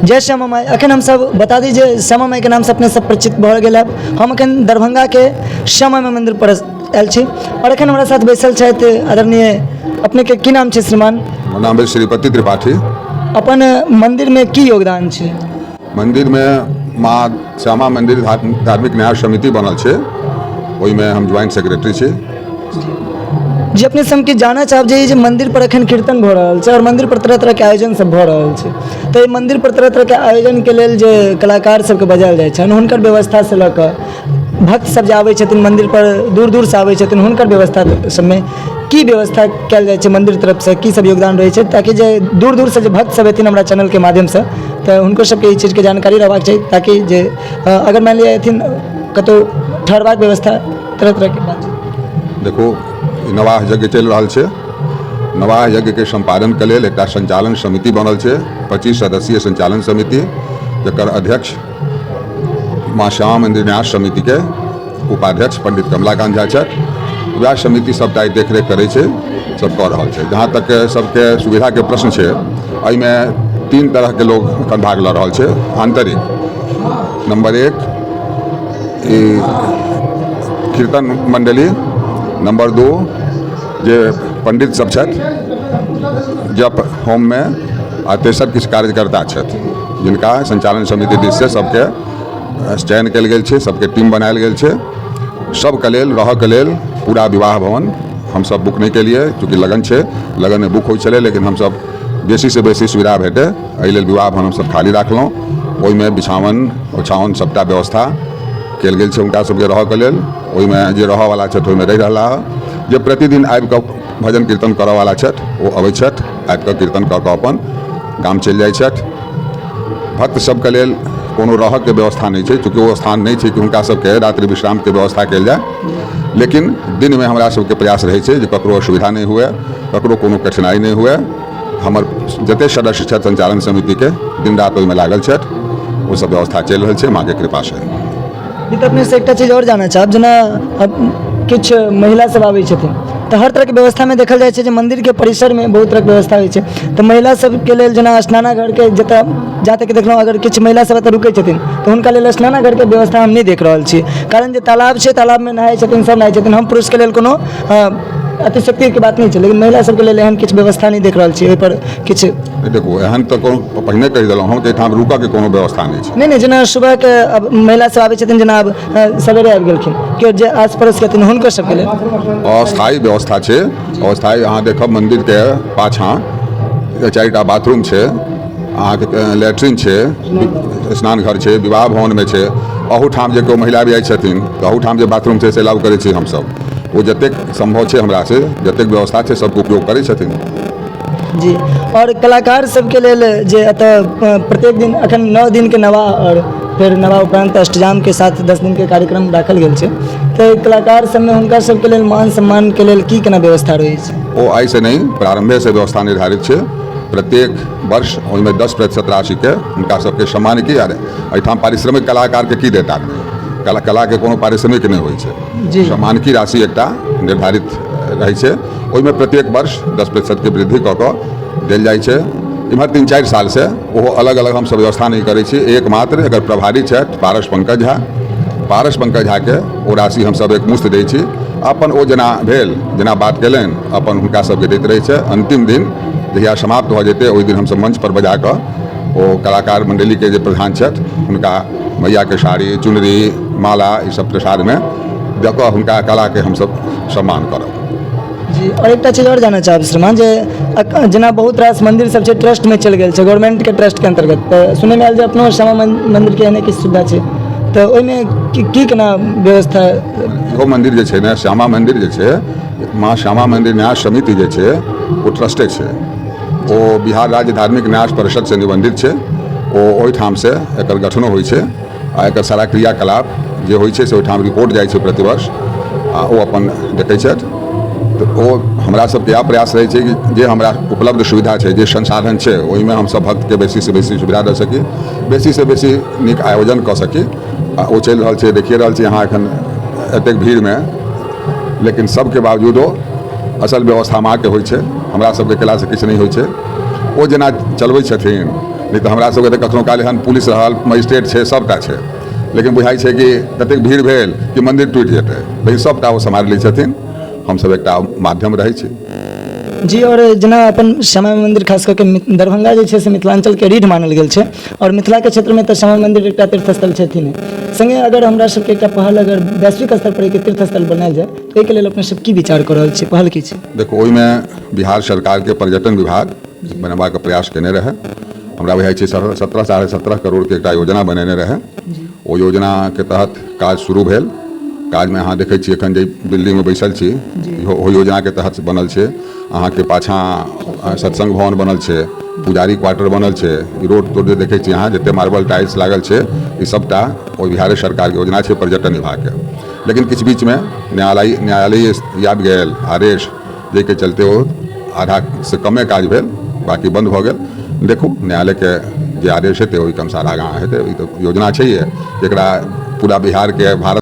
जय श्यामा माई। अखन हमसब बता दी जे श्यामा माईके नामसँ अपने सब परिचित भऽ गेल हैब। हम अखन दरभंगाके श्यामा माई मन्दिर पर आयल छी आओर अखन हमरा साथ बैसल छथि आदरणीय, अपनेके की नाम छै श्रीमान? हमर नाम भेल श्रीपति त्रिपाठी। अपन मन्दिरमे की योगदान छै? मन्दिरमे माँ श्यामा मन्दिर धार्मिक न्यास समिति बनल छै, ओहिमे हम ज्वाइंट सेक्रेटरी छी। जी, अपने से हम किछु जानऽ चाहब जे ई जे मन्दिर पर एखन कीर्तन भऽ रहल छै आओर मन्दिर पर तरह तरहके आयोजन सब भऽ रहल छै, तऽ एहि मन्दिर पर तरह तरहके आयोजनके लेल जे कलाकार सबके बजायल जाइ छनि हुनकर व्यवस्थासँ लऽ कऽ भक्त सब जे आबै छथिन मन्दिर पर, दूर दूरसँ आबै छथिन, हुनकर व्यवस्था सबमे की व्यवस्था कयल जाइ छै, मन्दिर तरफसँ की सब योगदान रहै छै, ताकि जे दूर दूरसँ जे भक्त सब एथिन हमरा चैनलके माध्यमसँ तऽ हुनको सबके ई चीजके जानकारी रहबाक चाही, ताकि जे अगर मानि लिअ एथिन कतहु ठहरबाक व्यवस्था, तरह तरहके बात। देखू, ई नवाह यज्ञ चलि रहल छै। नवाह यज्ञके सम्पादनके लेल एकटा सञ्चालन समिति बनल छै, 25 सदस्यीय सञ्चालन समिति, जकर अध्यक्ष माँ श्यामा मन्दिर न्यास समितिके उपाध्यक्ष पंडित कमलाकान्त झा छथि। वएह समिति सबटा ई देखरेख करै छै, सब कऽ रहल छै। जहाँ तक सबके सुविधाके प्रश्न छै, एहिमे 3 तरहके लोग एखन भाग लऽ रहल छै आन्तरिक। नम्बर 1 ई कीर्तन मण्डली, नम्बर 2 जे पंडित सब छथि जप होममे, आ तेसर किछु कार्यकर्ता छथि जिनका सञ्चालन समिति दिससँ सबके चयन कयल गेल छै, सबके टीम बनायल गेल छै। सबके लेल रहऽके लेल पूरा विवाह भवन हमसब बुक नहि केलियै, चूँकि लगन छै, लगनमे बुक होइ छलै, लेकिन हमसब बेसीसँ बेसी सुविधा भेटै एहि लेल विवाह भवन हमसब खाली राखलहुँ। ओहिमे बिछावन ओछाओन सबटा व्यवस्था कयल गेल छै हुनका सबके रहऽके लेल। ओहिमे जे रहऽवला छथि ओहिमे रहि रहला हँ, जे प्रतिदिन आबिकऽ भजन कीर्तन करऽवला छथि ओ अबै छथि, आबिकऽ कीर्तन कऽ कऽ अपन गाम चलि जाइ छथि। भक्त सबके लेल कोनो रहऽके व्यवस्था नहि छै, चूँकि ओ स्थान नहि छै कि हुनका सबके रात्रि विश्रामके व्यवस्था कयल जाय, लेकिन दिनमे हमरा सबके प्रयास रहै छै जे ककरो असुविधा नहि हुए, ककरो कोनो कठिनाइ नहि हुए। हमर जते सदस्य छथि सञ्चालन समितिके दिन राति ओहिमे लागल छथि, ओ सब व्यवस्था चलि रहल छै माँके कृपासँ। ई तऽ अपनेसँ एकटा चीज आओर जानऽ चाहब, जेना किछु महिला सब आबै छथिन तऽ हर तरहके व्यवस्थामे देखल जाइ छै जे मन्दिरके परिसरमे बहुत तरहके व्यवस्था होइ छै, तऽ महिला सबके लेल जेना स्नानाघरके जतऽ जहाँ तक देखलहुँ अगर किछु महिला सब एतऽ रुकै छथिन तऽ हुनका लेल स्नानाघरके व्यवस्था हम नहि देख रहल छी, कारण जे तालाब छै, तालाबमे नहाइ छथिन, सब नहाइ छथिन। हम पुरुषके लेल कोनो अतिशयोक्तिके बात नहि छै, लेकिन महिला सबके लेल एहन किछु व्यवस्था नहि देख रहल छी, ओहिपर किछु नहि। देखू, एहन तऽ कोनो पहिने कहि देलहुँ हम कि एहिठाम रुकऽके कोनो व्यवस्था नहि छै। नहि नहि, जेना सुबहके अब महिला सब आबै छथिन, जेना आब सवेरे आबि गेलखिन, केओ जे आस पड़ोसके हथिन हुनको सबके लेल अस्थायी व्यवस्था छै। अस्थायी अहाँ देखब मन्दिरके पाछाँ 4टा बाथरूम छै, अहाँके लैट्रिन छै, स्नान घर छै, विवाह भवनमे छै। अहूठाम जे केओ महिला भी जाइ छथिन तऽ अहूठाम जे बाथरूम छै से अलाउ करै छी हमसब। ओ जतेक सम्भव छै हमरा से जतेक व्यवस्था छै सबके उपयोग करै छथिन। जी, आओर कलाकार सबके लेल जे एतऽ प्रत्येक दिन अखन 9 दिनके नवाह आओर फेर नवाह उपरान्त अष्टजामके साथ 10 दिनके कार्यक्रम राखल गेल छै, तऽ कलाकार सबमे हुनका सबके लेल मान सम्मानके लेल की केना व्यवस्था रहै छै? ओ आइसँ नहि, प्रारम्भेसँ व्यवस्था निर्धारित छै। प्रत्येक वर्ष ओहिमे 10% राशिके हुनका सबके सम्मान की, आर एहिठाम पारिश्रमिक कलाकारके की देत आदमी, कलाके कोनो पारिश्रमिक नहि होइ छै। सम्मानकी राशि एकटा निर्धारित रहै छै, ओहिमे प्रत्येक वर्ष 10%के वृद्धि कऽ कऽ देल जाइ छै। इम्हर 3-4 सालसँ ओहो अलग अलग हमसब व्यवस्था नहि करै छी, एकमात्र एकर प्रभारी छथि पारस पंकज झा, पारस पंकज झाके ओ राशि हमसब एकमुश्त दै छी। अपन ओ जेना भेल जेना बात केलनि अपन हुनका सबके दैत रहै छै। अन्तिम दिन जहिया समाप्त भऽ जेतै ओहि दिन हमसब मंच पर बजा कऽ ओ कलाकार मण्डलीके जे प्रधान छथि हुनका मैयाके साड़ी, चुनरी, माला ई सब प्रसादमे दऽ कऽ हुनका कलाके हमसब सम्मान करब। जी, आओर एकटा चीज आओर जानऽ चाहब श्रीमान, जे जेना बहुत रास मन्दिर सब छै ट्रस्टमे चलि गेल छै, गवर्नमेन्टके ट्रस्टके अन्तर्गत, तऽ सुनैमे आयल जे अपनो श्यामा मन्दिरके एहने किछु सुविधा छै, तऽ ओहिमे की केना व्यवस्था? इहो मन्दिर जे छै ने, श्यामा मन्दिर जे छै, माँ श्यामा मन्दिर न्यास समिति जे छै ओ ट्रस्टे छै, ओ बिहार राज्य धार्मिक न्यास परिषदसँ निबन्धित छै। ओ ओहिठामसँ एकर गठनो होइ छै आ एकर सारा क्रियाकलाप जे होइ छै से ओहिठाम रिपोर्ट जाइ छै प्रतिवर्ष, आ ओ अपन देखै छथि। तऽ ओ हमरा सबके इएह प्रयास रहै छै कि जे हमरा उपलब्ध सुविधा छै, जे संसाधन छै, ओहिमे हमसब भक्तके बेसीसँ बेसी सुविधा दऽ सकी, बेसीसँ बेसी नीक आयोजन कऽ सकी। आ ओ चलि रहल छै, देखिए रहल छी अहाँ एखन एतेक भीड़मे, लेकिन सबके बावजूदो असल व्यवस्था माँके होइ छै, हमरा सबके कयलासँ किछु नहि होइ छै। ओ जेना चलबै छथिन नहि तऽ हमरा सबके तऽ कखनो काल एहन पुलिस रहल, मजिस्ट्रेट छै, सबटा छै, लेकिन बुझाइ छै कि ततेक भीड़ भेल कि मन्दिर टूटि जेतै, लेकिन सबटा ओ सम्हारि लै छथिन। हमसब एकटा माध्यम रहै छी। जी, आओर जेना अपन श्यामा माइ मन्दिर खास कऽ के दरभंगा जे छै से मिथिलाञ्चलके रीढ़ मानल गेल छै आओर मिथिलाके क्षेत्रमे तऽ श्यामा मन्दिर एकटा तीर्थस्थल छथिन। सङ्गे अगर हमरा सबके एकटा पहल अगर वैश्विक स्तर पर एहिके तीर्थस्थल बनायल जाय तऽ ओहिके लेल अपने सब की विचार कऽ रहल छी, पहल की छै? देखू, ओहिमे बिहार सरकारके पर्यटन विभाग बनेबाक प्रयास केने रहै। हमरा बुझाइ छै 17 17.5 करोड़के एकटा योजना बनेने रहै। ओ योजनाके तहत काज शुरू भेल। काजमे अहाँ देखै छी एखन जे बिल्डिंगमे बैसल छी, ओहो योजनाके तहत बनल छै। अहाँके पाछाँ सत्संग भवन बनल छै, पुजारी क्वार्टर बनल छै, ई रोड तोड जे देखै छी अहाँ, जते मार्बल टाइल्स लागल छै, ई सबटा ओहि बिहारे सरकारके योजना छै पर्यटन विभागके। लेकिन किछु बीचमे न्यायालय आबि गेल आदेश, जाहिके चलते ओ आधा से कमे काज भेल, बाकी बन्द भऽ गेल। देखू, न्यायालयके जे आदेश हेतै ओहिके अनुसार आगाँ हेतै। ई तऽ योजना छैहे, एकरा पूरा बिहारके भारत